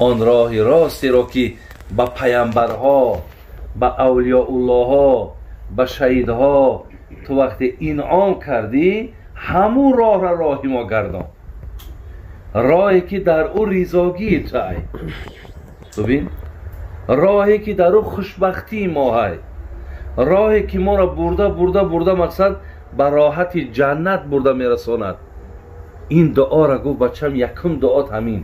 Он роҳи ростеро ки ба паямбарҳо, ба авлиёуллоҳо, ба шаҳидҳо ту вақте инъом кардӣ, ҳамун роҳро роҳи мо гардон, роҳе ки дар ӯ ризогии туай, бибин, роҳе ки дар ӯ хушбахтии моҳай, роҳе ки моро бурда бурда бурда мақсад ба роҳати ҷаннат бурда мерасонад. Ин дуоро гуфт бачам, якум дуот ҳамин.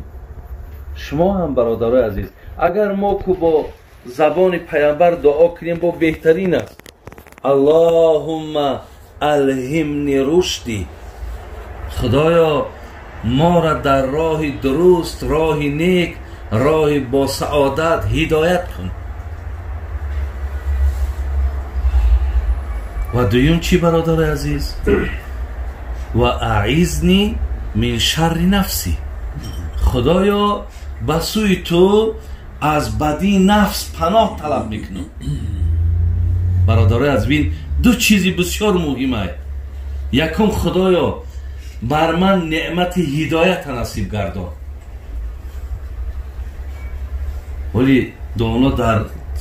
Шумо ҳам бародарои азиз, агар мо ку бо забони паямбар дуо кунем, бо беҳтарин аст. Аллоҳумма алҳимни рушди, худоё моро дар роҳи дуруст, роҳи нек, роҳи босаодат ҳидоят кун. Ва дуюм чӣ бародари азиз? Ва аизни мин шарри нафси, худоё ба сӯи ту аз бадии нафс паноҳ талаб мекунам. Бародарои азиз, бин, ду чизи бисёр муҳимай. Якум, худоё бар ман неъмати ҳидоята насиб гардон. Вале доно дар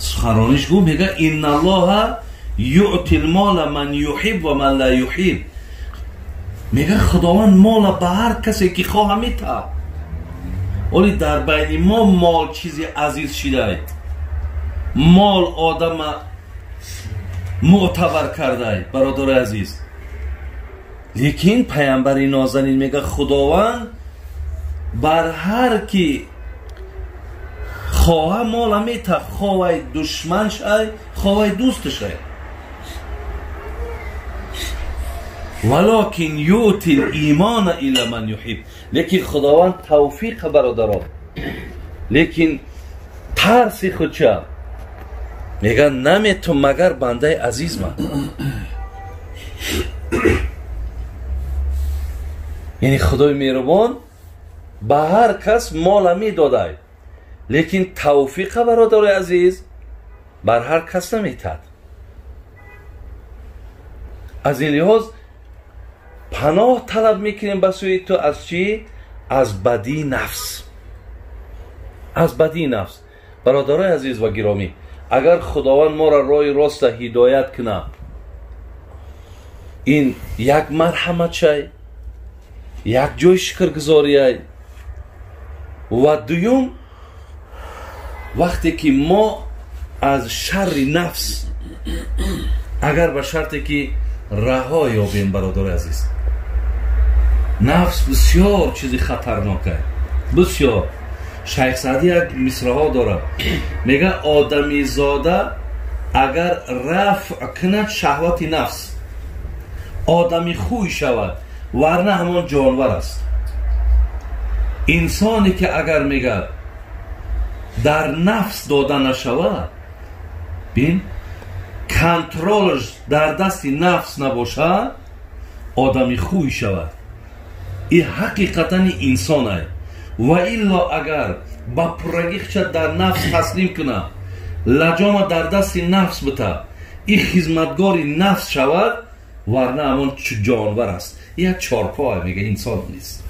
суханрониш гуфт, мега инналлоҳа юъти лмола ман юҳиб ва ман ла юҳиб. Мега худованд мола ба ҳар касе ки хоҳа метаҳад. Вале дар байни мо мол чизи азиз шидай, мол одама муътабар кардай, бародари азиз. Лекин паямбари нозанин мега худованд бар ҳар ки хоҳа мола метаҳад, хоҳай душман шай, хоҳай дӯст шай. Валокин юъти лимона илла ман юҳиб. Лекин худованд тавфиқа бародарон, лекин тарси худча мега наметум магар бандаи азиз ман. Яъне худои меҳрубон ба ҳар кас мола медодай, лекин тавфиқа бародарои азиз бар ҳар кас наметад. Аз ин лиҳоз паноҳ талаб мекунем ба сӯи ту аз чӣ? Аз бадии нафс, аз бадии нафс. Бародарои азиз ва гиромӣ, агар худованд моро роҳи роста ҳидоят кунад, ин як марҳаматчай, як ҷои шукргузориай. Ва дуюм, вақте ки мо аз шарри нафс, агар ба шарте ки раҳо ёбем, бародари азиз, нафс бисёр чизи хатарнок аст, бисёр. Шайх Саъдӣ як мисраҳо дорад, мега одамизода агар рафъ кунад шаҳвати нафс, одами хӯй шавад, варна ҳамон ҷонвар аст. Инсоне ки агар мега дар нафс дода нашавад, бин, контролш дар дасти нафс набошад, одами хӯй шавад. И ҳақиқатани инсон ай. Ва илло агар ба пуррагихча дар нафс таслим кунад, лаҷома дар дасти нафс бита, и хизматгори нафс шавад, варна ҳамон ҷонвар аст. Як чорпоа, мега инсон нест.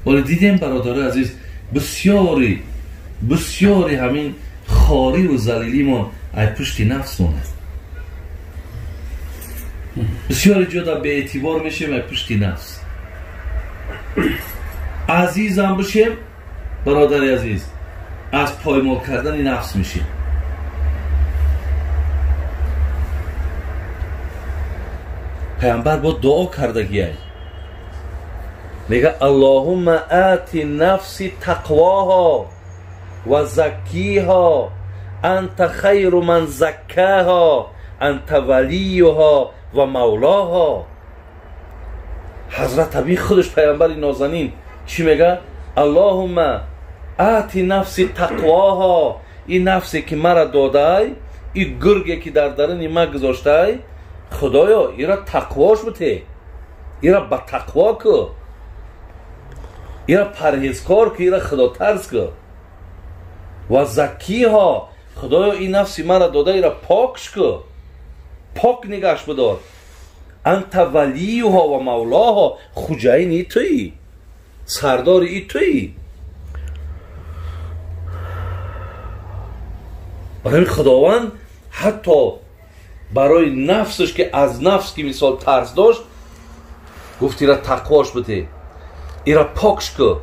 Вале дидем бародарои азиз, бисёри бисёри ҳамин хориву залилимон ай пушти нафс монад. Бисёри ҷода беэътибор мешем ай пушти нафс. Азизам бишем, бародари азиз, аз поймол кардани нафс мешем. Паямбар бо дуо кардагиай, мега аллоҳумма ати нафси тақвоҳо ва заккиҳо анта хайру ман заккаҳо анта валиюҳо ва мавлоҳо. Ҳазрат аби худаш паямбари нозанин чӣ мега? Аллоҳумма ати нафси тақвоҳо, ин нафсе ки мара додай, ин гурге ки дар даруни ма гузоштай, худоё ира тақвош бите, ира ба тақво ку, ира парҳезкор ку, ира худотарс ку. Ва заккиҳо, худоё ин нафси мара дода, ира покш ку, пок нигаш бидор. Анта валиюҳо ва мавлоҳо, хуҷаини туӣ. Сардори и туӣ. Барои Худованд ҳатто барои нафсаш ки аз нафс ки мисол тарс дошт, гуфт ира тақвош бите, ира покш ку.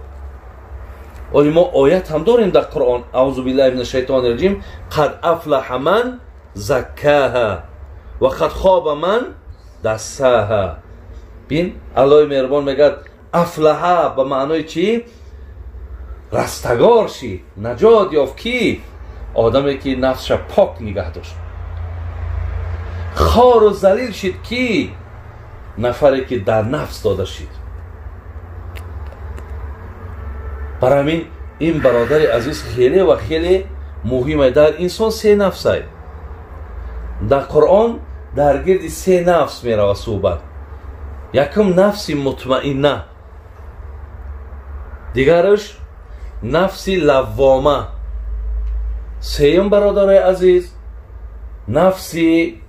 Оли мо оят ҳам дорем дар Қуръон, аузу биллаҳи минаш шайтони раҷим, қад афлаҳа ман заккаҳа ва қад хоба ман дассаҳа. Бин, Аллоҳи меҳрубон мегӯяд афлаҳа ба маънои чӣ? Растагор шид, наҷот ёфт. Ки? Одаме ки нафсша пок нигаҳ дошт. Хору залил шид ки? Нафаре ки дар нафс дода шид. Барои ҳамин ин бародари азиз хеле ва хеле муҳим аст. Дар инсон се нафс аст. Дар Қуръон дар гирди се нафс меравад суҳбат. Якум нафси мутмаинна, дигараш нафси лаввома, сеюм бародарои азиз нафси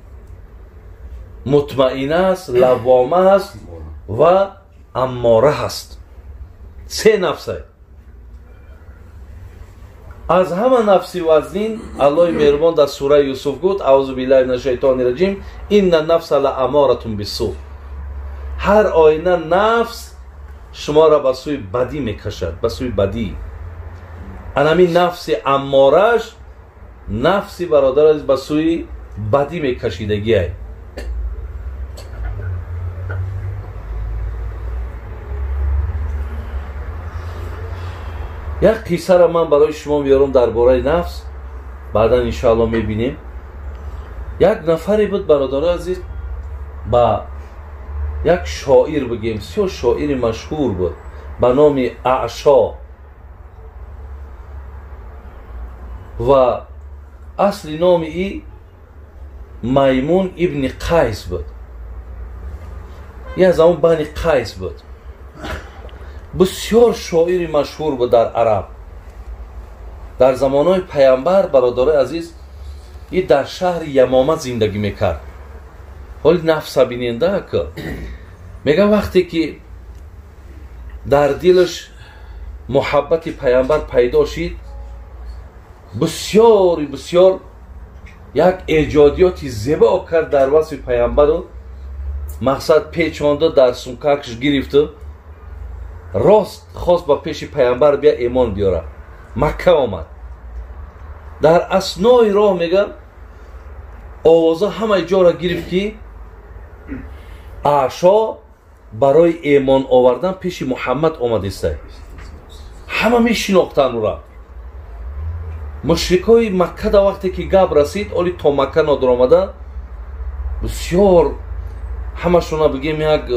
мутмаина аст, лаввома аст ва аммора ҳаст. Се нафс аст. Аз ҳама нафси вазнин Аллоҳи меҳрубон дар сураи Юсуф гуфт, аузу биллаҳи минаш шайтони раҷим, инна нафса ла аморатун биссу. Ҳар оина нафс шуморо ба сӯи бадӣ мекашад, ба сӯи бадӣ. Анами нафси аммораш, нафси бародар азиз ба сӯи бадӣ мекашидагиай. Як қиссаро ман барои шумо меорам дар бораи нафс, баъдан иншоалло мебинем. Як нафаре буд бародарои азиз, ба як шоир бигем, бисёр шоири машҳур буд ба номи Аъшо, ва асли номи и Маймун ибни Қайс буд. И аз ҳамон бани Қайс буд. Бисёр шоири машҳур буд дар араб. Дар замонҳои паямбар бародарои азиз и дар шаҳри Ямома зиндагӣ мекард. Ҳоли нафса биненда ка мега вақте ки дар дилаш муҳаббати паямбар пайдо шид, бисёри бисёр як эҷодиёти зебо кард дар васфи паямбару мақсад печонда дар сумкакш гирифту рост хост ба пеши паямбар бия эмон биёра. Макка омад. Дар аснои роҳ мега овоза ҳамаи ҷоро гирифт ки Аъшо барои эмон овардан пеши Муҳаммад омадистай. Ҳама мешинохтанд ӯра. Мушрикои Макка да вақте ки гап расид, оли то Макка нодир омада, бисёр ҳамашона бигем як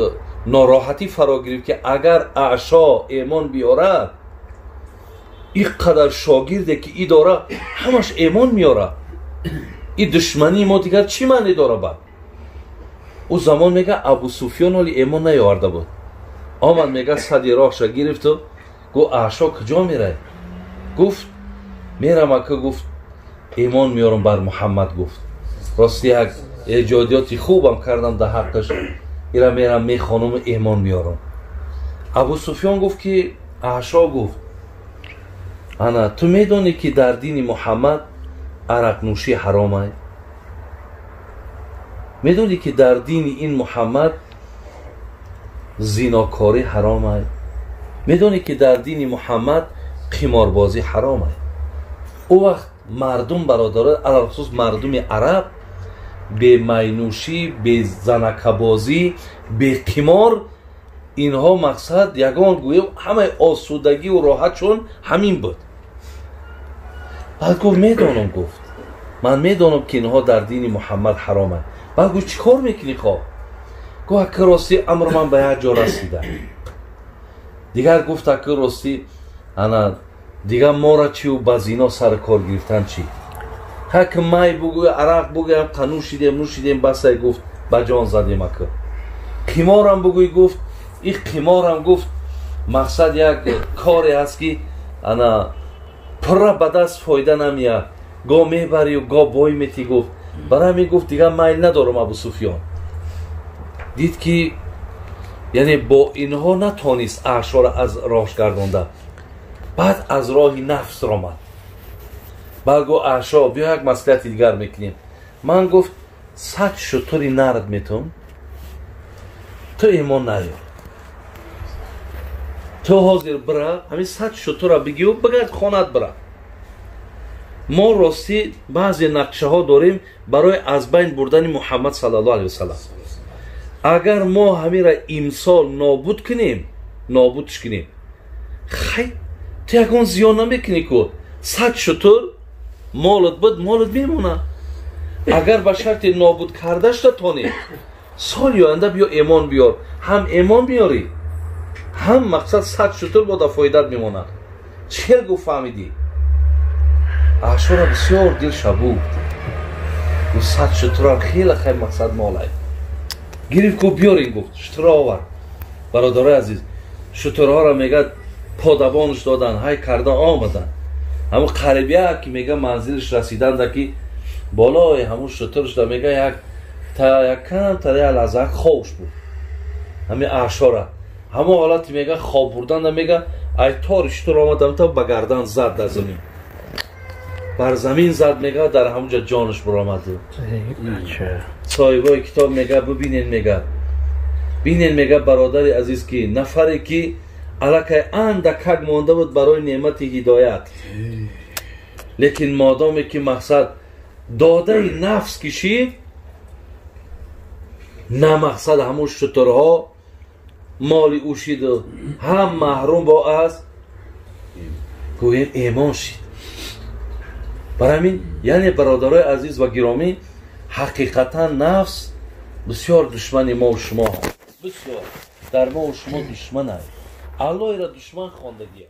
нороҳатӣ фаро гирифт ки агар Аъшо эмон биёрад, ин қадар шогирде ки и дора ҳамаш эмон меёрад, и душмании мо дигар чӣ маъне дора? Бад ӯ замон мега Абу Суфён оли эмон наёварда буд. Омад мега сади роҳша гирифту гуфт Аъшо куҷо мерай? Гуфт мерам ака, гуфт эмон меёрам бар Муҳаммад. Гуфт рости як эҷодиёти хубам кардам дар ҳаққаш, ира мерам мехонаму эмон меёрам. Абу Суфён гуфт ки Аъшо гуфт ана ту медонӣ ки дар дини Муҳаммад арақнӯшӣ ҳаром ай? Медонӣ ки дар дини ин Муҳаммад зинокорӣ ҳаром ай? Медонӣ ки дар дини Муҳаммад қиморбозӣ ҳаром ай? Ӯ вақт мардум бародаро, алалхусус мардуми араб, бемайнӯшӣ, безанакабозӣ, беқимор, инҳо мақсад ягон гӯё ҳамаи осудагиву роҳатшон ҳамин буд. Баъд гуфт медонам, гуфт ман медонам ки инҳо дар дини Муҳаммад ҳароманд. Баъд гуфт чӣ кор мекунӣ хоб? Гуфт ака ростӣ амр ман ба як ҷо расида. Дигар гуфт ака ростӣ ана дигар мора чиву ба зино сари кор гирифтан чӣ? Ҳак май бугӯй, арақ бугӯям, қа нӯшидем, нӯшидем, басай гуфт ба ҷон задем ака. Қиморам бугӯй, гуфт и қиморам гуфт мақсад як коре ҳаст ки ана пурра ба даст фоида намеяд, го мебарию го бой метӣ гуфт. Барои ҳамин гуфт дигар майл надорам. Абу Суфён дид ки Яъне бо инҳо натонист аъшоро аз роҳш гардонда. Баъд аз роҳи нафс ромад. Баъд гуфт аъшо биё як маслиҳати дигар мекунем. Ман гуфт 100 шутури нард метум, ту имон наёр. Ту ҳозир бира ҳамин 100 шутура бигию бигард хонат бира. Мо ростӣ баъзе нақшаҳо дорем барои аз байн бурдани Муҳаммад саллаллоҳу алайҳи васаллам. Агар мо ҳамира имсол нобуд кунем, нобудш кунем, хай ту ягон зиён намекунӣ ку, 100 шутур молот буд, молот мемонад. Агар ба шарти нобуд кардаш натонӣ, соли оянда биё эмон биёр, ҳам эмон биёрӣ, ҳам мақсад 100 шутур бода фоидат мемонад. Чӣ гуфт фаҳмидӣ? Аъшора бисёр дил шабуд. Гуфт 100 шутурам хеле хай мақсад молай. Гирифт гуфт биёрин, гуфт шутура овар. Бародарои азиз, шутурҳоро мегӯяд подабонш додан, ҳай карда омадан. Ҳамун қарибия ки мега манзилш расиданда ки болои ҳамун шутуршда мега як та якам тара як лаҳза хобш буд. Ҳамин аъшора ҳамон ҳолати мега хоб бурданда мега ай тори шутур омадам та ба гардан зад дар замин. Бар замин зад мега дар ҳамунҷа ҷонаш баромад. Соҳибои китоб мега бибинен мега. Бинен мега бародари азиз ки нафаре ки аллакай андакак монда буд барои неъмати ҳидоят. Лекин модоме ки мақсад додаи нафс кишид, на мақсад ҳамун шутурҳо моли ӯ шиду ҳам маҳрум бо аз гӯем эмон шид. Барои ҳамин яъне бародарои азиз ва гиромӣ, ҳақиқатан нафс бисёр душмани мо шумо, бисёр дар мо шумо душман аст. Аллоҳро душман хондагия.